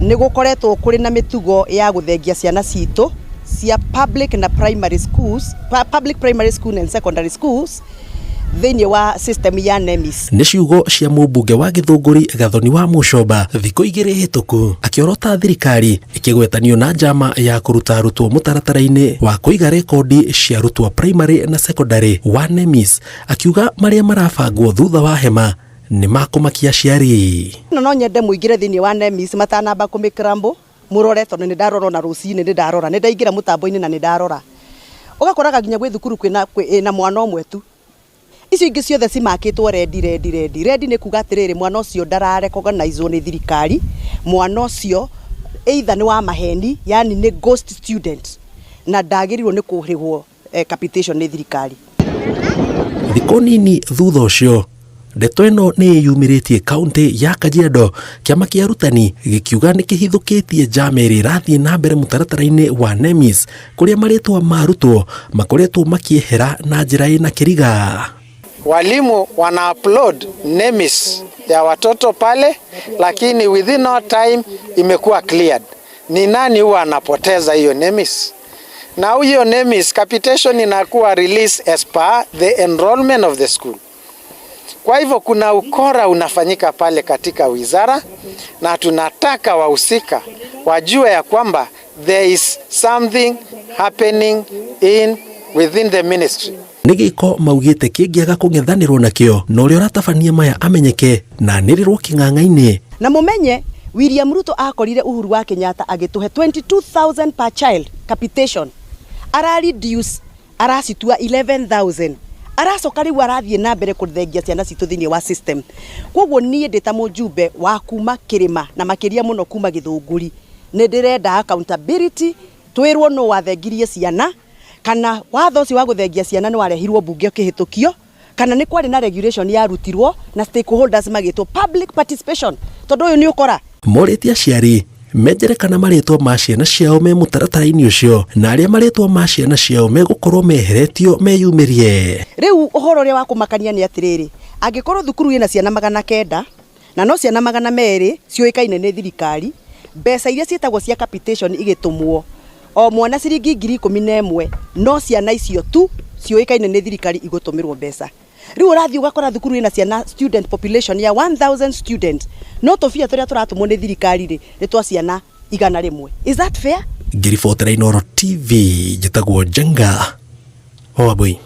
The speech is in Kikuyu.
Nĩ gũkoretwo kũrĩ na mĩtugo ya gũthengia ciana citũ cia public na primary schools, public primary school and secondary schools thĩinĩ wa system ya NEMIS. Nĩ ciugo cia mũmbunge wa Gĩthũngũri Gathoni wa Mũcomba thikũ igĩrĩ hĩtũku akĩorota thirikari ĩkĩgwetanio na njama ya kũruta arutwo mũtaratara-inĩ wa kũiga rekondi cia arutwo primary na secondary wa NEMIS, akiuga marĩa marabangwo thutha wa hema nĩ makũmakia aciari. No nyende mũingĩre thĩinĩ wa NEMIS matanamba kũmĩkrambo mũrore, tondũ nĩ ndarora ona rũcinĩ, nĩ ndarora, nĩ ndaingĩra mũtambo-inĩ na nĩ ndarora, ũgakoraga nginya gwĩ thukuru kwĩna ĩna mwana ũmwe tu, icio ingĩ ciothe cimakĩtwo red, red, red, red. Nĩ kuga atĩrĩrĩ, mwana ũcio ndararecognizwo nĩ thirikari, mwana ũcio either nĩ wa maheni, yani nĩ ghost student, na ndagĩrĩirwo nĩ kũrĩhwo capitation nĩ thirikari. Thikũ nini thutha ũcio, ndeto ĩno nĩ ĩyumĩrĩtie kaunti ya Kajiado, kĩama kĩa arutani gĩkiuga nĩ kĩhithũkĩtie njama ĩrĩa ĩrathiĩ na mbere mũtaratara-inĩ wa NEMIS, kũrĩa marĩtwa ma arutwo makoretwo makĩehera na njĩra ĩna kĩriga. Walimu wana upload NEMIS ya watoto pale, lakini within no time imekuwa cleared. Ni nani huwa anapoteza hiyo NEMIS? Na hiyo NEMIS capitation inakuwa release as per the enrollment of the school. Kwa hivyo kuna ukora unafanyika pale katika wizara, na tunataka wahusika wajue ya kwamba there is something happening in within the ministry. Nĩ gĩko maugĩte kĩngĩaga kũng'ethanĩrwo nakĩo na ũrĩa ũratabania maya amenyeke na anĩrĩrwo kĩng'ang'a-inĩ. Na mumenye William Ruto akorire Uhuru wa Kenyatta agĩtũhe 22,000 per child capitation, ara reduce, aracitua 11,000, aracoka rĩu arathiĩ na mbere kũthengia ciana citũ thĩinĩ wa system. Koguo niĩ ndĩ ta mũjumbe wa kuma kĩrĩma na makĩria mũno kuma Gĩthũngũri, nĩ ndĩrenda accountability, twĩrwo nũ wathengirie ciana, kana watho ũcio wa gũthengia ciana nĩ warehirwo mbunge ũkĩhĩtũkio, kana nĩ kwarĩ na regulation yarutirwo na stakeholders magĩtwo public participation, tondũ ũyũ nĩ ũkora. Morĩtie aciari menjere kana marĩtwa ma ciana ciao me mũtaratara-inĩ ũcio, na arĩa marĩtwa ma ciana ciao megũkorwo meheretio meyumĩrie. Rĩu ũhoro ũrĩa wa kũmakania nĩ atĩrĩrĩ, angĩkorwo thukuru ĩna ciana 900 na no ciana 200 ciũĩkaine nĩ thirikari, mbeca iria ciĩtagwo cia capitation igĩtũmwo o mwana ciringi 11,000, no ciana icio tu ciũĩkaine nĩ thirikari igũtũmĩrwo mbeca. Rĩu ũrathiĩ ũgakora thukuru ĩna ciana, student population ya 1000 students, no tũbia tũrĩa tũratũmwo nĩ thirikari rĩ, nĩ twa ciana 100. Is that fair? Ngĩribotera Inooro TV, njĩtagwo Njenga Wambui.